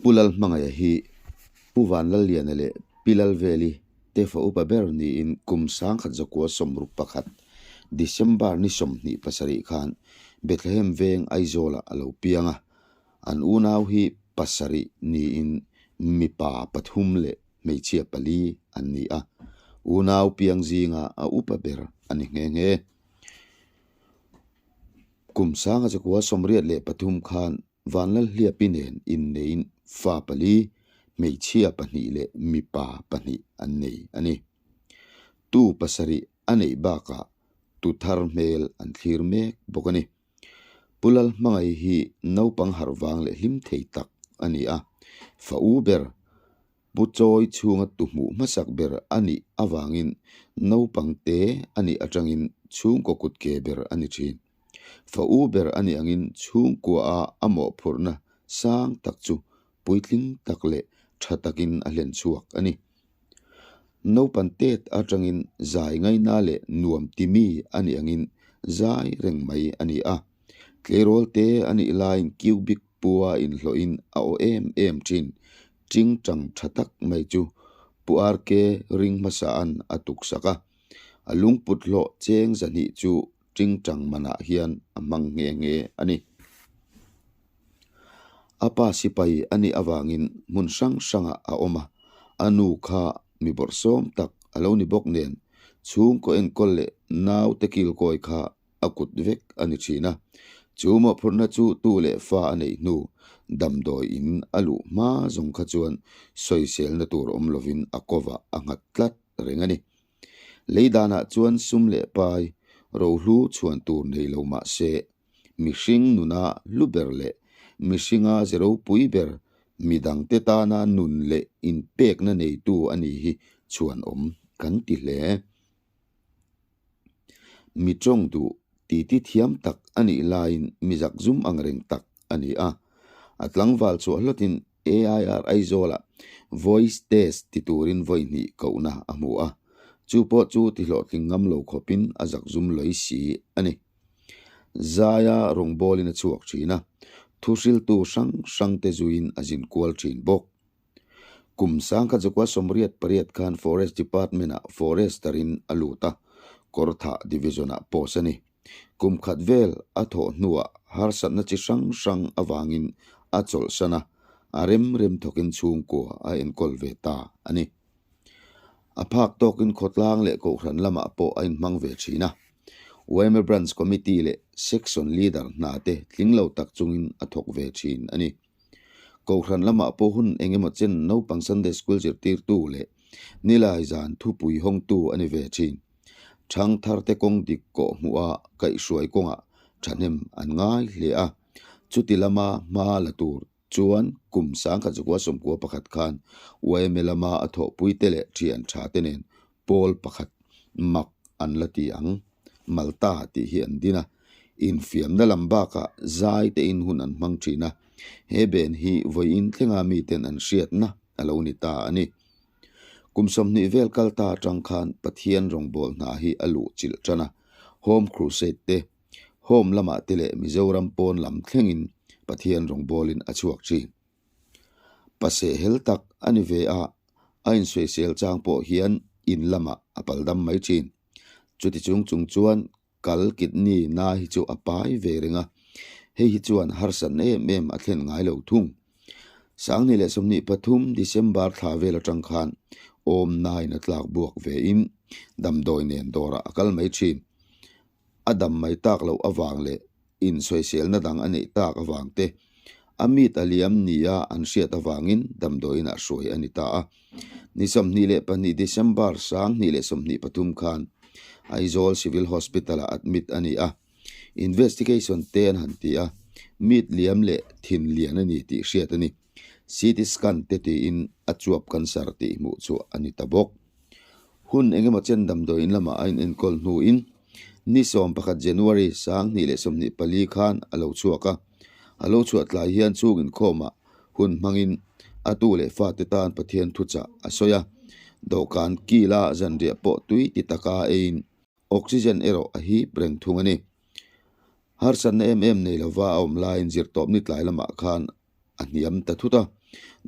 Pu Lalhmangaia hi Pu Vanlalliana leh Pi Lalveli te fa upa ber niin kum 1961 December ni 27 khan Bethlehem veng Aizawlah a lo piang a, an unau hi pasarih niin mipa pathum leh hmeichhia pali an ni a, unau piang zinga a upa ber a ni nghe nghe. Kum 1983 khan Vanlalhliapi nen inneiin fa pali, hmeichhia pahnih leh mipa pahnih an nei a ni. Tu pasarih a neih bakah tu thar hmel an thlir mek bawk a ni. Pu Lalhmangai hi naupang harh vang leh hlim thei tak a ni a, fa u ber Pu Chawi chhunga tu hmuh hmasak ber a nih avangin naupang te a nih atangin chhungkaw kut ke ber a ni thin. Fa u ber a nih angin chhungkua a a mawhphurhna sang tak chu puitling tak leh tha takin a hlen chhuak a ni. Naupan tet atangin zai ngaina leh nuam ti mi a nih angin zai reng mai a ni a. Tleirawl te a nih laiin cubic pua inhlawhin a aw em em thin. Chingchang tha tak mai chu Pu RK ring hmasaan a tuksak a, a lungput hlawh cheng zahnih chu chingchang manah hian a hmang nghe nghe a ni. A pa sipai a nih avangin hmun hrang hrangah a awm a, a nu kha mi bawrhsawm tak a lo ni bawk nen chhungkaw enkawl leh naute kilkawi kha a kut vek a ni thin a, chu mawhphurhna chu tu leh fa a neih hnu damdawi in a luh hma zawng kha chuan sawiselna tur awm lovin a kovah a nghat tlat reng a ni. Lei danah chuan sum leh pai rohlu chhuan tur nei lo mah se, mihring nuna hlu ber leh mihringa ze ropui ber midangte tana nun leh inpekna neitu a ni hi chhuan awm kan ti hle. Mi tawng duh titi thiam tak a nih laiin mi zakzum ang reng tak a ni a. A tlangval chhuah hlawtin AIR Aizawlah voice test ti turin vawi hnih kohna a hmu a, chu pawh chu ti hlawhtling ngam lo khawpin a zakzum lawi si a ni. Zaia rawngbawlin a chhuak thin a, thuhriltu hrang hrangte zuiin a zin kual thin bawk. Kum 1988 khan Forest Department-ah Forester-in a lut a, Kawrthah Division-ah post a ni. Kum khat vel a thawh hnuah harsatna chi hrang hrang avangin a chawlhsan a, a rem rem thawkin chhungkua a enkawl ve ta a ni. A phak tawkin khawtlang leh kohhran lamah pawh a inhmang ve thin a. Yma Branch Committee leh Section Leader hna te tling lo tak chungin a thawk ve thin a ni. Kohhran lamah pawh hun eng emaw chen naupang Sunday School zirtirtu leh nilai zan thupui hawngtu a ni ve thin. Thangtharte kawng dik kawh hmuha kaihhruai kawngah thahnem an ngai hle a, chuti lama hma la tur chuan kum 1991 khan yma lama a thawhpuite leh thian tha te nen pawl pakhat mak an la ti ang. Malta tih hi an din a, infiamna lam bakah zai tein hun an hmang thin a, he ben hi vawiin thlenga miten an hriatna a lo ni ta a ni. Kum 20 vel kal ta atang khan Pathian rawngbâwl hna hi a luh chilh tan a, Home Crusade te, Home lamah te leh Mizoram pawn lam thlengin Pathian rawngbâwlin a chhuak thin. Pasehhel tak a ni ve a, a insawisel chang pawh hian in lamah a pal dam mai thin. Chuti chung chung chuan kal kidney na hi chu a pai ve reng a, hei hi chuan harsatna em em a thlen ngai lo thung. 2023 December thla vel atang khan awm nain a tlak buak ve in damdawi nen dawrah a kal mai thin. A dam mai tak loh avang leh insawiselna dang a neih tak avang te, a mit a liam nia an hriat avangin damdawiin ah hruai a ni ta a. Ni 22 December 2023 khan Aizawl Civil Hospital ah admit a ni a, investigation te an han ti a, mit liam leh thin lian a ni tih hriat a ni. CT scan te tiin a chuap cancer tih hmuh chu a ni ta bawk. Hun engemaw chen damdawiin lamah a inenkawl hnuin ni 11 January 2024 khan a lo chhuak a, a lo chhuah tlai hian chhung inkhawmah hun hmangin a tu leh fate tan Pathian thuchah a sawi a, dawhkan kila zanriah pawh tui ti taka eiin oxygen erawh a hip reng thung a ni. Harsatna em em nei lova a awm laiin zirtawpni tlai lamah khan. a hniam ta thut a.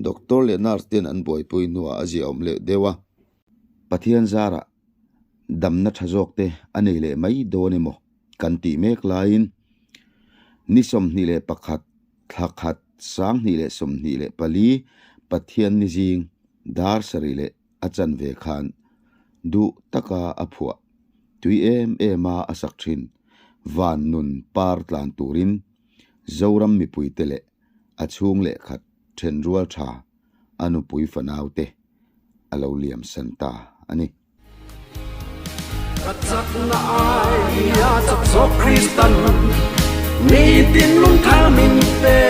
Doctor leh nurse ten an buaipui hnuah a ziaawm leh deuh a. Pathian zarah damna tha zawk te a nei leh mai dawn emaw kan tih mek laiin ni 21 thla khat 2024 Pathian ni zing dar sarih leh a chanve khan duh taka a phuah tui em em a a sak thin van nun par tlan turin Zoram mipuite leh a chhung leh khat thenrual tha a nupui fanaute a lo liam san ta a ni. Ka chakna aia chak zawk Kristan nitin lungthar min pe.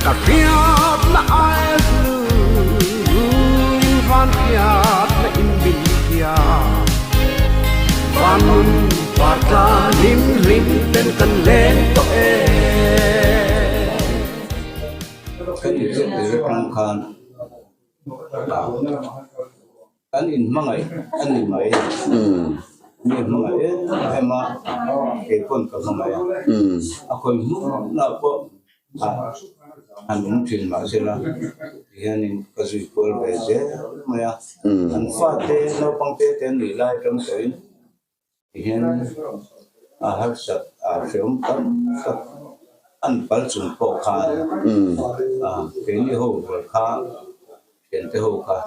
Ka hriatna aia hlu in van hriatna in min hria. Van nun par tlanin hlim ten kan leng tawh e. Kan inhriat tir atang khan kan inhmangaih a ni mai. Mi hmangaih em em a, kei pawn ka hmangaih a. A khawi hmunah pawh han awm thin mahsela tihianin ka zui kual ve zel mai a. An fate naupangte te an nih lai atang tawhin Tihian a harsat a hreawm tam tak an pal chung pawh khan keini ho rual kha thiante ho kha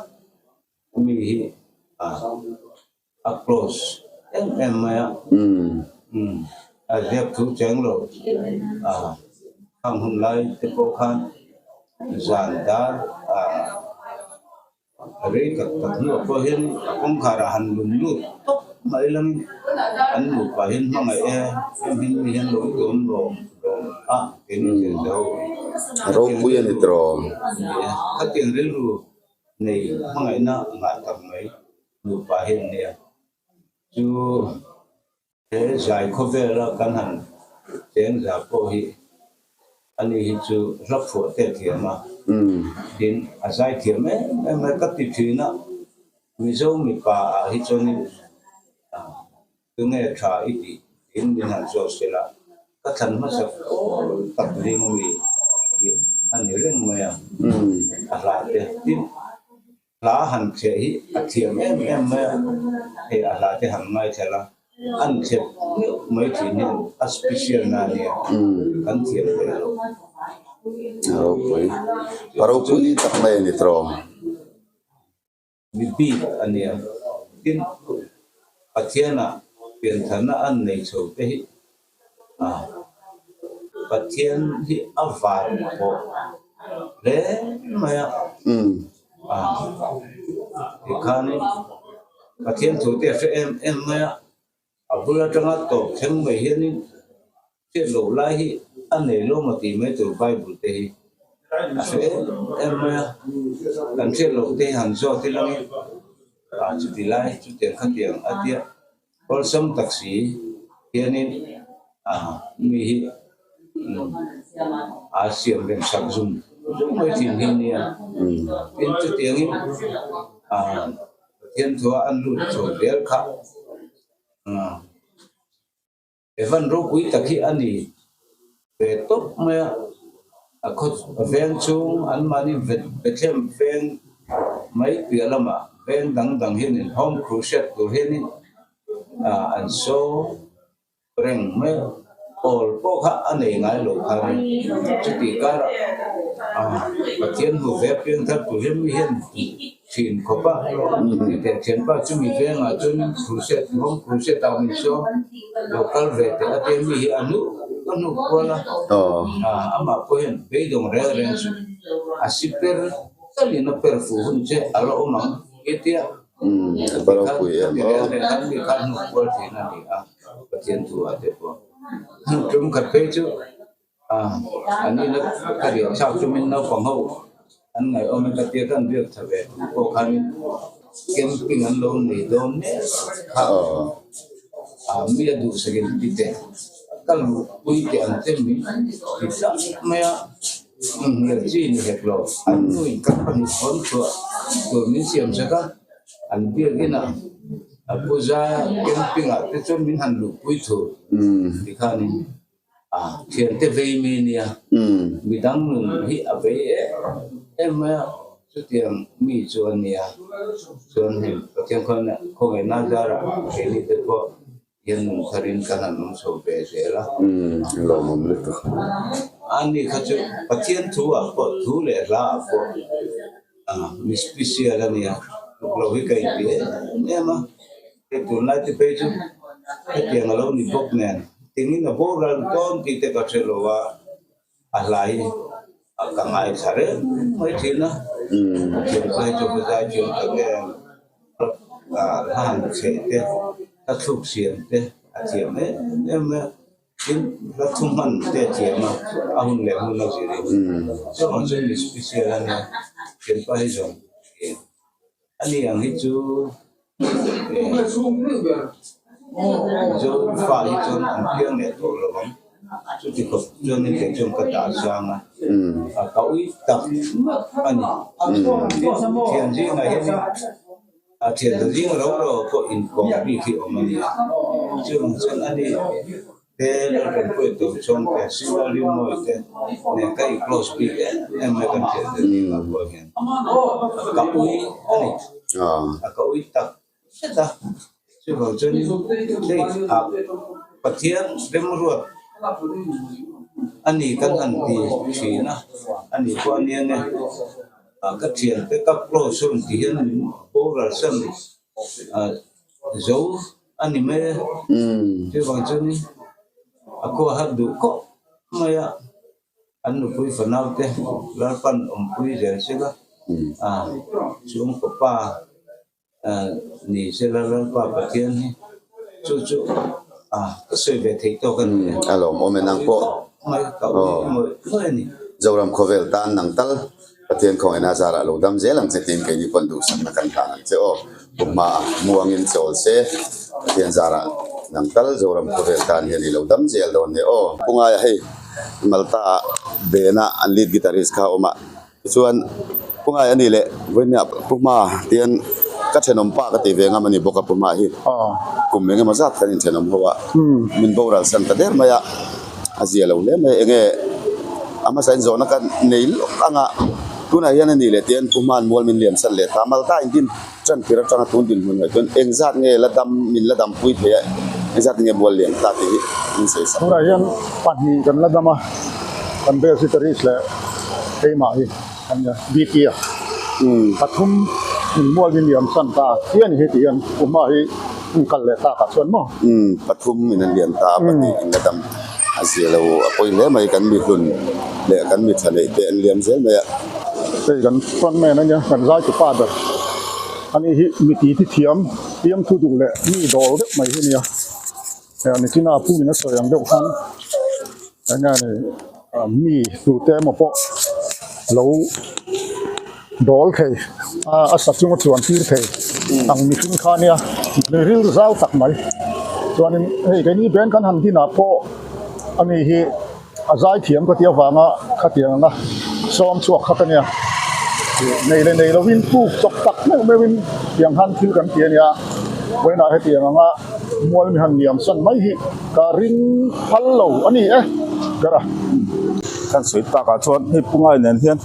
mi hi a close em em mai a, a ziak thu cheng lo khang hun lai te pawh khan zan dar A rei tak tak hnuah pawh hian a kawngkhar ah han lum lut tawp mai langin an nupa hian hmangaih e em hin mi hian lo dawn lawm lawm a keini thil te ho A ropui a ni tawh. Ni e, khatiang rilru nei hmangaihna ngah tak mai nupa hian nia chu He zai khawvela kan han cheng za pawh hi ani hi chu hla phuah te a thiam a, tin a zai thiam em em mai ka ti thin a, Mizo mipa ah hi chuanin tunge tha i tih tiin min han zawt sela ka thlan hmasa pawl tak zing mi hi a ni reng mai a, a hla te tin. Hla han thleh hi a thiam em em mai a, hei a hla te han ngaithla la, an thlep neuh mai thin hian a special na ania kan thiam ve lo. A ropui, a ropui tak mai a ni tawh. Mi bik a nia, tin Pathianah piantharna an nei chho te hi Pathian hi a van pawh hle mai a, tikhanin Pathian thu te a hre em em mai a, a bul atanga tawp thleng mai hianin hriat loh lai hi a nei lo maw tih mai tur Bible te hi a hre em em mai a, kan hriat loh te hi han zawt ilangin chuti lai chutiang khatiang a tia. Awlsam tak si hianin mi hi a siam rem sak zum zum mai thin hi nia. Tin chutiangin Pathian thua an lut chho zel kha Evan ropui tak hi a ni ve tawp mai a. A khaw veng chhung anmahni Bethlehem veng mai piah lamah veng dang dang hianin Home Crusade tur hianin an saw reng mai a, awl pawh kha a nei ngai lo khan chutih karah Pathian hmu ve piang thar tur hian mi hian thin khawp a, tih thianpa chumi vengah chuan Crusade Home Crusade ah min sawm. Lo kal ve teh a tia mi hi a hnu a hnu kual a, amah pawh hian beidawng reng reng chu a si per talin a per fuh hun che a la awm ang i tia khati reng reng khan mi kha hnu kual thin a ni a, Pathian thu ah te pawh tum khat phei chu an ina ka riah thlak chumin naupang ho an ngaihawm in ka tia khan biak tha ve thu pawh khanin camping an lo nei dawn mek kha mi a duhsakin ti teh ka luhpui teh ang che min ti tlat mai a, hnial chi ni hek lo an nuin ka pahnih thawn chhuah tur min siam sak a, an biak inah a pu zaia camping ah te chuan min han luhpui thu tikhanin. A thiante vei mi nia, midang nun hi a vei em em mai a, chutiang mi chu a nia. Chuan hei Pathian khawngaihna zarah keini te pawh hian nun tharin kan han awm chho ve zel a. Lawmawm lutuk. Ani kha chu Pathian thu ah pawh thu leh hla ah pawh mi special a nia, tluk lo hi ka inti em em a. Hei tunlai te phei chu hetiang a lo ni bawk nen tingin a boral dawn tih te ka hre lo a, a hla hi ka ngaithla reng mai thin a, thianpa hi chu ka zai thiam tak em, hla han chheh te, hla thluk siam te a thiam em em mai a, tin hla thu hman te a thiam a, a hun leh hmun a zirin chuvang chuan mi special a nia thianpa hi zawng. Ani ang hi chu Mizo fa hi chuan an piang leh tawh lo ang. Chuti khawp chuan in kei chuan ka dah sang a, ka ui tak a ni. Thian zingah hianin a thian ta zing ro ro pawh inkawm bik hi awm a nia. Chuvang chuan ani. Te Lalrawn pawh i tur chuan te Siva Rinmawi te nen ka in close bik em em mai kan hriat ve bik ah pawh hian ka ui a ni a ka ui tak zet a chuvang chuan hei ah Pathian remruat a ni kan han ti thin a a ni pawh a nia nge ka thiante ka close hun ti hian min boral san zo. A ni mai e. Chuvang chuanin a khua har duh khawp mai a, an nupui fanau te Lalpan awmpui zel sela, a chhungkaw pa ni sela Lalpa Pathian hi chu chu a ka sawi ve thei tawk a ni e. A lawmawm e nang pawh. Mai ka ui mawih mawih a ni. Zoram khawvel tan nang tal. Pathian khawngaihna zarah lo dam zel ang che tiin keini pawn duhsakna kan hlan ang che aw. Kum hmaah muangin chawl se, Pathian zarah nang tal Zoram khawvel tan hian i lo dam zel dawn nia aw. Pu Ngaia hei Malta ah Bena an lead guitarist kha a awm a, tichuan Pu Ngaia a nih leh vawinia Pu Hma tian ka thenawm pa ka ti ve ngam a ni bawk a Pu Hma hi kum eng emaw zat kan inthenawm ho a, min boral san ta der mai a. A zia lo hle mai enge a hmasa in zawhna ka nei lawk ang a tunah hian a nih leh tian Pu Hman mual min liam san leh ta Malta in din tan tir atanga tun dinhmun ngaih chuan eng zat nge la dam min la dam pui thei a eng zat nge mual liam ta tih hi min sawi sak. Tunah hian pahnih kan la dam a kan base hi Paris leh keimah hi kan nia BT a pathum in mual min liam san ta chiah a ni heti hian Pu Hma hi An kal leh tak ah chuan maw? Umm pathum in an lian ta a, pahnih in la dam a zia lo a pawi hle mai kan mi hlun leh kan mi tha neih te an liam zel mai a. Hei kan front man a nia, kan zai tu pa ber ani hi mi ti ti thiam, fiam thu duh leh mi dawl deuh mai hi a nia. Hei a nichina a pum in a sawi ang deuh khan eng nge ni mi tute emaw pawh lo dawl thei a a sa chunga chuan tir thei ang mihring kha nia mi rilru zau tak mai chuanin hei keini band kan han dinah pawh ani hi a zai thiam ka tih avanga khatiang anga sawm chhuak kha ka nia nei leh nei lovin puk chawp tak meuh meuhin tiang han thil kan ti a nia vawiinah hetiang anga mual mi han niam san mai hi ka ring phal lo a ni e ber a. Kan sawi takah chuan hei Pungai nen hian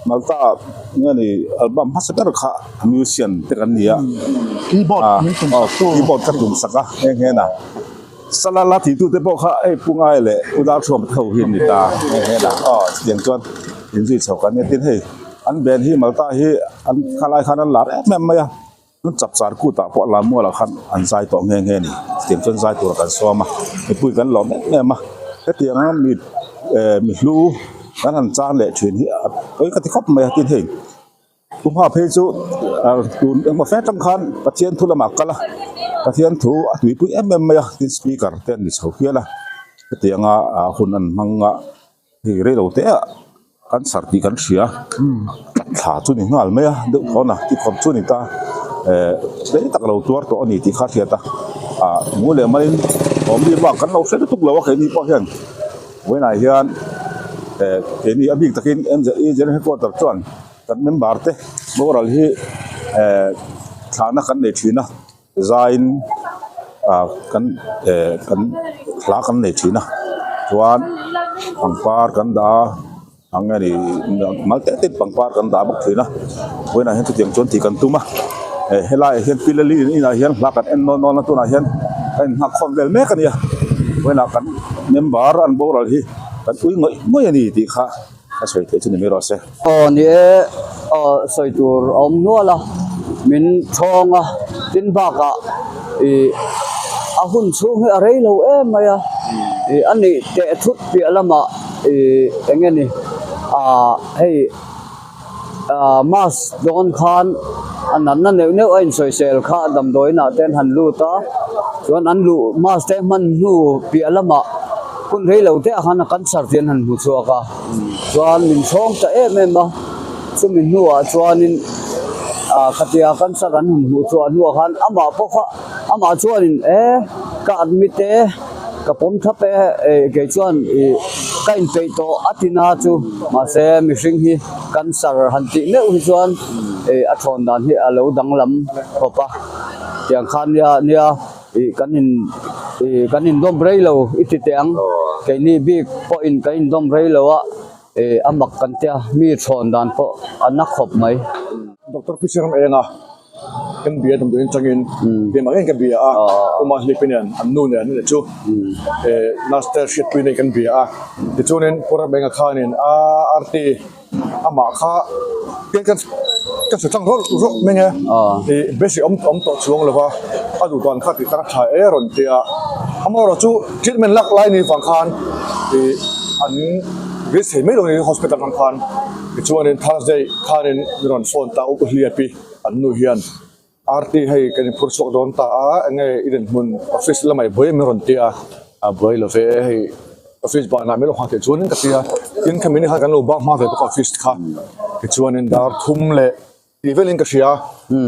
Malta nge ni album hmasa ber kha musician te kan ni a, Keyboard min tum sak tu. Keyboard ka tum sak a nghe nghe na. Salala ti tu te pawh kha hei Pungai leh U Darthuam te ho hi an ni ta nghe nghe na. Aw chutiang chuan inzui chho kan nia tin hei an band hi Malta hi an khalai khan an lar em em mai a. An chapchar kutah pawh Lamualah khan an zai tawh nghe nghe a ni. Chutiang chuan zai tura kan sawm a, mipui kan lawm em em a. Hetianga mi eh mi hlu kan han chan leh thin hi a pawi ka ti khawp mai a tin hei Pu Hma phei chu ah tun engmaw fe atang khan Pathian thu lamah a kal a, Pathian thu a tuipui em em mai a, tin speaker te an ni chho hial a, hetianga ah hun an hmang a. Hei rei lo te ah cancer tih kan hria thla chu ni nghal mai a deuh thawn a ti khawp chu a ni ta eh rei tak lo tuar tawh a ni tih kha a hriat a ah mu leh maiin awm mi bak kan lo hre lutuk lo a keini pawh hian vawiinah hian eh keini a bik takin MZE General Headquarter chuan kan member te boral hi eh thlahna kan nei thin a. Zaiin ah kan eh kan hla kan nei thin a. Chuan pangpar kan dah a ang nge ni mal te te in pangpar kan dah bawk thin a vawiinah hian chutiang chuan tih kan tum a eh helaiah hian pilali inah hian hla kan en nawn nawn a tunah hian a inhngak khawm vel mek a nia vawiinah kan member an boral hi kan ui ngawih ngawih a ni tih kha a sawi theih chu ni mai rawh se. Aw ni e, aw sawi tur a awm nual a, min thawng a, tin bakah ih a hun chhung hi a rei lo em mai a, ih a nih teh thut piah lamah ih eng nge ni ah hei ah mask dawn khan a natna neuh neuh a insawisel kha damdawiinah te an han lut a, chuan an luh mask te hman hnu piah lamah hun rei lo te ah khan a cancer tih an han hmu chhuak a. Chuan min chhawng ta em em a, chumi hnuah chuanin ah khatia cancer an han hmuh chhuah hnuah khan amah pawh kha amah chuanin e ka admit e ka pawm thlap e eh kei chuan ih ka inpeih tawh a ti na chu mahse mihring hi cancer han tih meuh hi chuan ih a thawn dan hi a lo danglam khawp a tiang khan nia nia. Ih kan in ih kan indawm rei lo i ti teh ang keini bik pawhin kan indawm rei lo a ih a mak kan tia mi chhawn dan pawh a na khawp mai. Doctor Pu Siram Enga kan bia damdawiin atangin keimah ngeiin ka bia a Uma Hlipin an nu nen an ni chu nurse te hriatpui nei kan bia a tichuanin Pu Ram Enga khanin a RT amah kha kan kan ka hre tlang rawlh rawlh mai nge ih basic awm awm tawh chuang lo va a duh dan kha tih tak a tha e rawn ti a amaherawh chu treatment lak lai ni vang khan ih an release thei mai lo ni hospital atang khan tichuanin Thursday khanin min rawn phone ta u Hliapi an nu hian. RT hei kan inphur chhuak dawn ta a, enge i dinhmun office lamah i buai em rawn ti a, a buai lo ve e hei office banah min lo nghah theih chuanin ka ti a, tin khami ni khan kan lo bak hma ve bawk a office kha tichuanin dar thum leh tih velin ka hria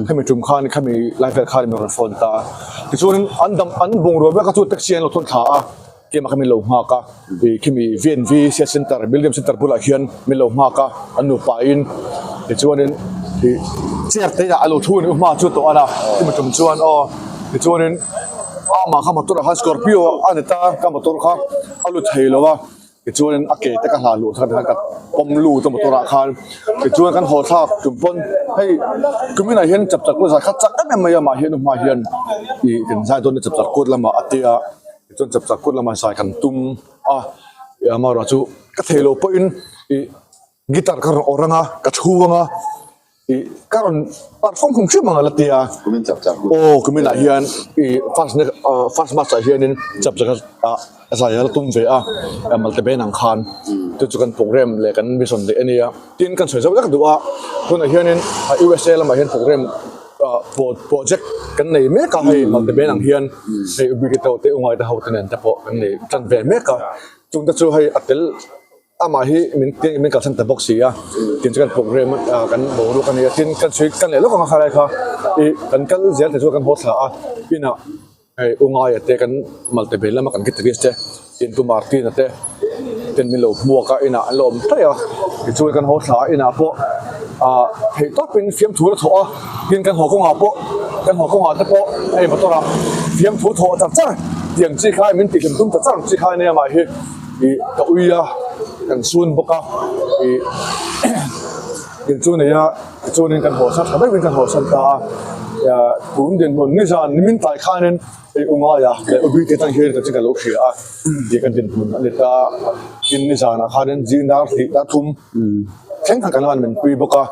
khami tum khan khami lai vel khan min rawn phone ta a, tichuanin an dam an bungrua vel kha chu taxi an lo thawn thla a. Keimah kha min lo nghak a, ih khimi VNV Siat Center Building Center bulah hian min lo nghak a, an nupa in tichuanin ih chair te ah a lo thu a ni u hma chu tawh a chumi tum chuan aw tichuanin amah kha motor ah khan scorpio a ni ta ka motor kha a lut thei lo a tichuanin a ke te ka hla luh khan ka pawm lut a motor ah khan tichuan kan haw thlak tum pawn hei kuminah hian chapchar kut zai kha chak em em mai a amah hian u hma hian ih kan zai dawn a chapchar kut lamah a tia. Tichuan chapchar kut lamah zai kan tum a, amaherawh chu ka thei lo pawhin ih guitar ka rawn awrh ang a, ka thu ang a, ih ka rawn perform khum hrim ang a la ti a. Kumin chapchar kut. Aw kuminah hian ih first ne ah first march ah hianin chapchar ah zai a la tum ve a, malte ben ang khan chu chu kan program leh kan mission leh a nia. Tin kan sawi zauh vek duh a, tunah hianin USA lamah hian program. project kan nei mek a hei malte ben ang hian hei ubiki te ho te ungai te ho te nen te pawh kan nei tan ve mek a chung te chu hei a tel amah hi min min kalsan ta bawk si a tin chu kan program kan boruak a nia tin kan chhui kan leh lawk ang a khalai kha ih kan kal zel te chu kan haw thla a inah Hei u Ngaia te kan Malte Bay lama kan guitarist te tin Pu Martina te ten min lo hmuak a inah an lo awm daih a tichuan kan haw thla a inah pawh ah theih tawpin fiamthu la thawh a tin kan haw kawngah pawh kan haw kawngah te pawh hei motor ah fiamthu thawh char char tiang chi kha min tihhlim tum ta char ang chi kha ania mah hi ih ka ui a kan sun bawk a ih tin chu nei a. Tichuanin kan haw san tha deuhin kan haw san ta a, tun dinhmun nizan nimin tlai khanin hei u Ngaia leh u Bite atang hian chanchin ka lo hria a, tih kan dinhmun a ni ta. Tin nizanah khanin zingdar hnih dar thum thleng khan kan lan min pui bawk a,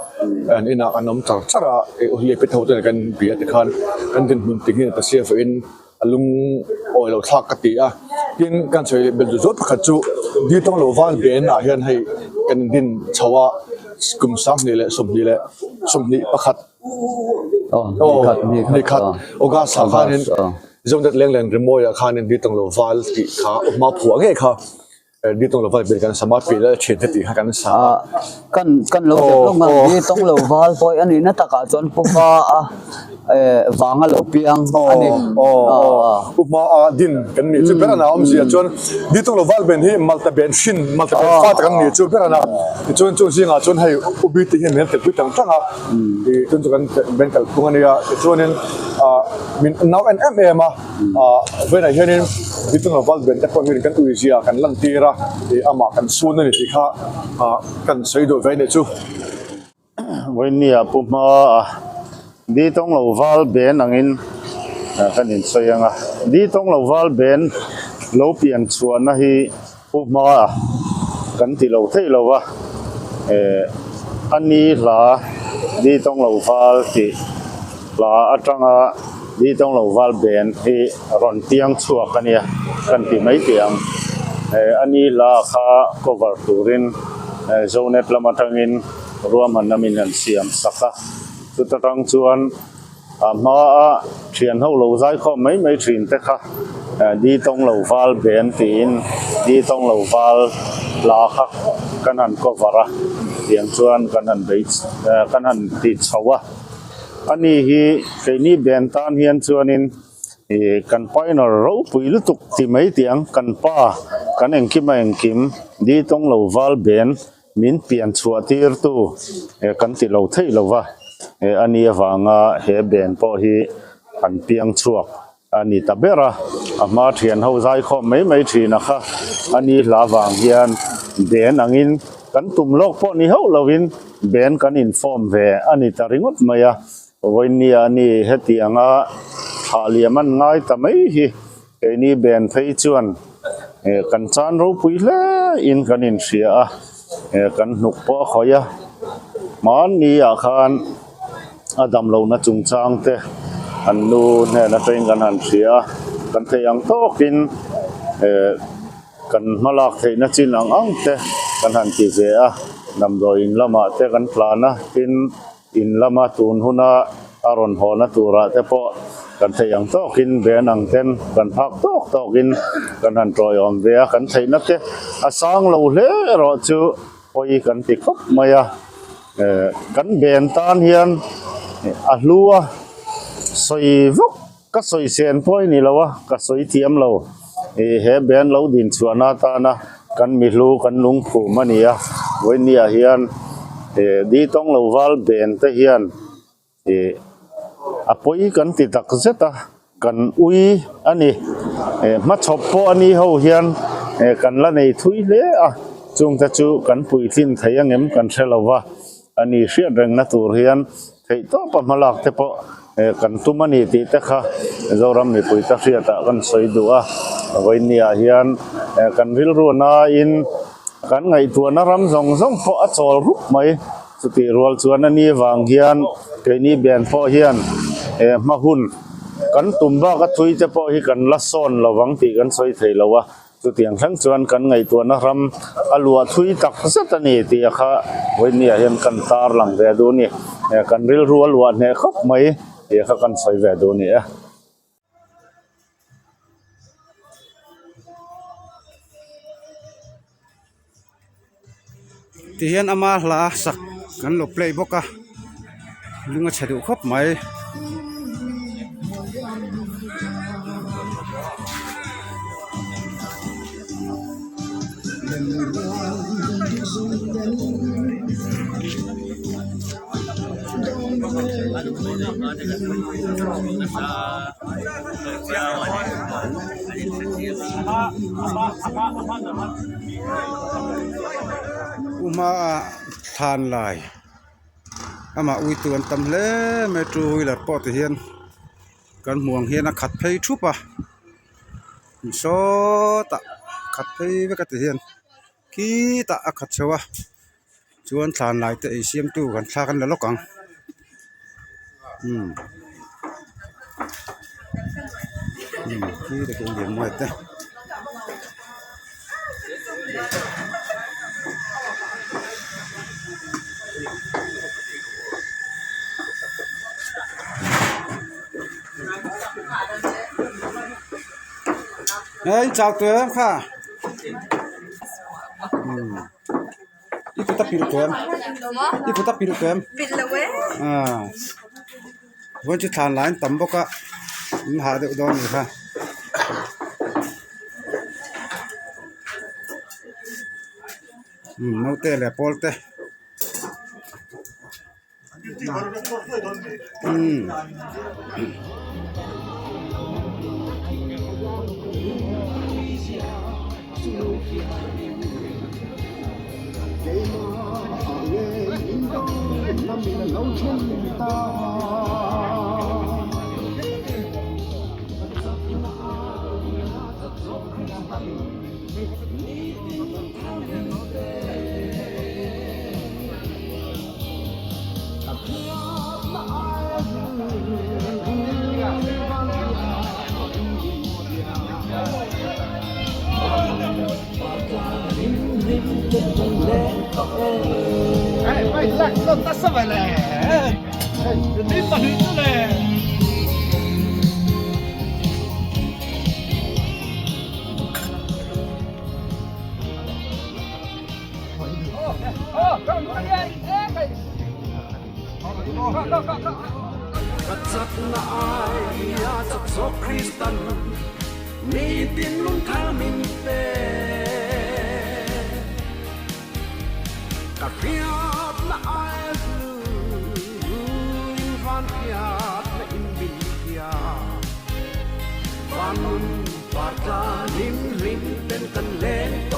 an inah kan awm char char a, hei u Hliapi tho te nen kan bia tikhan kan dinhmun ti nghin ta sia vawiin A lung awi lo thlak ka ti a, tin kan sawi belh duh zawt pakhat chu Ditawng lo val ben ah hian hei kan indin chho a kum 2021 nikhat August ah khanin Zonet Lenglen Rimawi ah khanin Ditawng lo val tih kha hma phuah ngei kha. Di tawng lo val ber kan sam a, piah leh thian te tih kha kan sa a. Kan kan lo zep lawk a, di tawng lo val pawi a nihna takah chuan Pu Hma a vang a lo piang a ni. Pu Hma a din kan nih chu ber a na awmzia chuan di tawng lo val ben hi Malta ben hrin, Malta ben fa tak an nih chu ber a na. Tichuan chung zingah chuan hei U Bi te hian min han telpui tang tang a, tun chu kan ben kalphung a nia. Tichuanin. min nau en em em a ah vawiinah hianin Dituna Valben te pawh hian kan uizia kan lantir a ih amah kan sun a ni tih kha ah kan sawi duh ve a nih chu. Vawinia pu hma a Di tawng lo val ben angin kan insawi ang a, Di tawng lo val ben lo pian chhuahna hi pu hma a kan ti lo theih lo va, eh a ni hla Di tawng lo val tih hla atanga Di tawng lo val ben hi rawn piang chhuak a nia kan ti mai teh ang, eh a ni hla kha cover turin Zonet lam atangin ruahmanna min han siam sak a, chuta tang chuan a hmaa thian ho lo zai khawm mai mai thin te kha di tawng lo val ben tiin di tawng lo val hla kha kan han cover a tiang chuan kan han bei kan han ti chho a, ani hi keini ben tan hian chuanin ih kan pioneer ropui lutuk ti mai tih ang kan pa kan engkim a engkim di tawng lo val ben. Min pian chhuah tirtu kan ti lo theih lo va, a ni avanga he ben pawh hi an piang chhuak a ni ta ber a, a hma thian ho zaikhawm mai mai thin a kha, a ni hla vang hian ben angin kan tum lawk pawh ni hauh lovin ben kan inform ve a ni ta ringawt mai a, vawinia a ni heti anga thlah liam an ngai ta mai hi. Keini ben phei chuan kan chan ropui hle in kan inhria a, kan hnuk pawh a khawih a, hmanni ah khan a damlohna chungchang te an nu hnen atangin kan han hria a, kan theih ang tawkin kan hmalak theihna chin ang ang te kan han ti ve a, damdawiin lamah te kan tlan a, tin. In lama tun huna a rawn hawna turah te pawh kan theih ang tawkin ben ang ten kan phak tawk tawkin kan han tawiawm ve a, kan theihna te a sang lo hle erawh chu pawi kan ti khawp mai a, eh kan ben tan hian a hlu a sawi vak Ka sawi sen pawh i ni lo a, ka sawi thiam lo. Ih he band lo din chhuahna atana kan mihlu kan lungphum a ni a, vawinia hian ih di tawng lo val band te hian ih a pawi kan ti tak zet a, kan ui a ni. Ih hmachhawp pawh a ni ho hian ih kan la nei thui hle a, chungte chu kan puitlin thei angem kan hre lo va, a ni hriat rengna tur hian Theih tawpa hmalak te pawh kan tum a ni tih te kha Zoram mipui te hriatah kan sawi duh a, vawinia hian kan rilru nain kan ngaihtuahna ram zawng zawng pawh a chawl rup mai. Chutih rual chuan a ni vang hian keini ben pawh hian hma hun kan tum bak a thui te pawh hi kan la sawn lo vang tih kan sawi thei lo a. Chutiang thleng chuan kan ngaihtuahna ram a luah thui tak zet a ni tih a kha vawinia hian kan tar lang ve duh a ni. Kan rilru a luah hneh khawp mai tih a kha kan sawi ve duh a ni e. Tihian ama hla sak kan lo play bawk a lung a chhe duh khawp mai. U hmaah thlan lai amah uitu an tam hle mai two wheeler pawh ti hian kan hmuh ang hian a khat phei thup a sawtah khat phei vek a ti hian khitah a khat chho a chuan thlan lai te ei siam tu kan thlak an la lawk ang umm khi te khi an lian muai te. Ê chào tụi em kha i kut a pilh tawh em i kut a pilh tawh em ah vawiin chu thlan lai an tam bawk a an hah deuh dawn a ni kha. Naute leh pawl te. chu lo fiahin Keimah ngei in dawn min lo then ta. Ka chakna aia chak zawk Kristan nitin lungthar min pe. Ka hriatna aia hlu in van hriatna in min hria. Van nun par tlanin hlim ten kan leng tawh.